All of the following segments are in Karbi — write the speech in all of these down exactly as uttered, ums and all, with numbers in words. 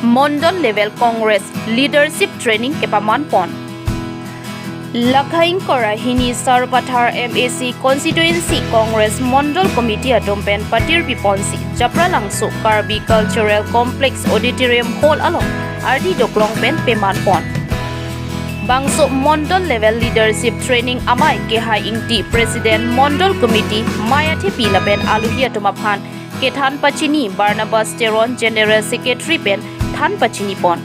Mondol Level Congress Leadership Training kepaman pon. Lakha ingkoi ra hini Sarupathar M A C Constituency Congress Mondol Committee atum pen patirpi ponsi Japralangso Karbi Cultural Complex Auditorium Hall along ardi doklong pen peman pon. Bangso Mondol Level Leadership Training amei Kehai Ingti, President Mondol Committee, mei athepi lapen aluhi atum aphan kethan pachini Barnabas Teron, General Secretary pen than pachini pon.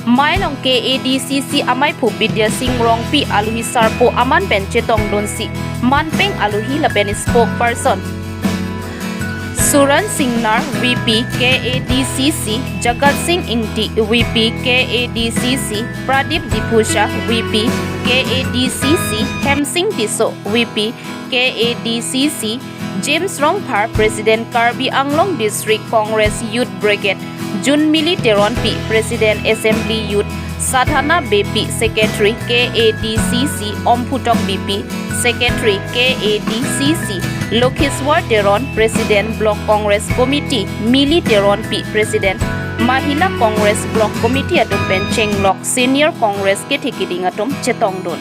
Mei along K A D C C ameiphu Bidya Sing Rongpi aluhi sarpo aman pen chetongdunsi manpeng aluhi lapen spokesperson Suran Singnar, V P K A D C C, Jagat Sing Ingti, V P K A D C C, Pradip Diphusa, V P K A D C C, Hemsing Tisso, V P K A D C C, James Rongphar, President Karbi Anglong District Congress Youth Brigade, Junmili Teronpi, President Assembly Youth, Sadhana Beypi, Secretary K A D C C, Omphutok Beypi, Secretary K A D C C, Lokheswar Teron, President Block Congress Committee, Mili Teronpi, President Mahila Congress Block Committee atum pen chenglok senior Congress kethe keding atum chetongdun.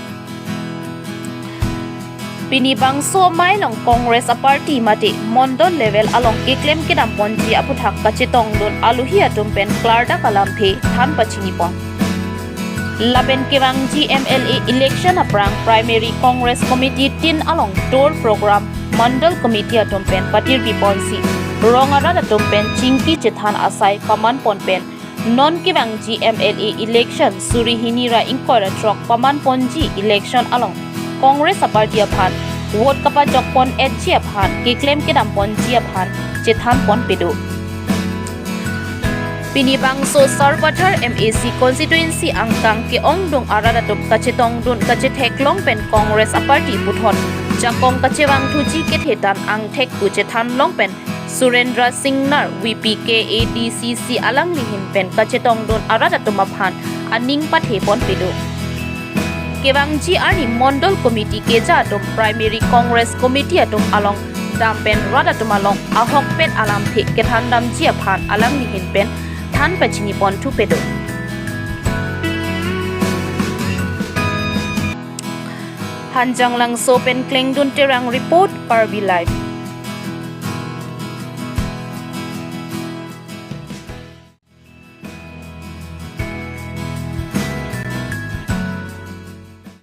Pini bangso amei along Congress aparty mate Mondol level along keklem kedam ponji aphuthak kachetongdun aluhi atum pen klardak alamthe than pachini pon. Lapen kevangji M L A election aphrang Primary Congress Committee tin along tour program Mondol Committee atum pen patirpi ponsi rong arat atum pen chingki chethan asai paman pon pen non kevangji M L A election suri hini ra ingkoi ra throk paman ponji election along Congress aparty aphan vote kapajok pon etji aphan keklem kedam ponji aphan chethan pon pedo. Pini bangso Sarupathar M A C constituency angkang ke-ongdung arat atum kachetongdun kachetheklong pen Congress aparty puthot jakong kachevangthuji kethe tan angthek pu chethanlong pen Surendra Singnar V P K A D C C alangli ahin pen kachetongdun arat atum aphan aning pathe pon pedo. Kevangji arni Mondol Committee keja atum Primary Congress Committee atum along dam pen rat atum along ahokpet alamthe kethan damji aphan alangli ahin pen than pachini ponthu pedo. Hanjanglangso pen Klengdun Terang report, Karbi Live.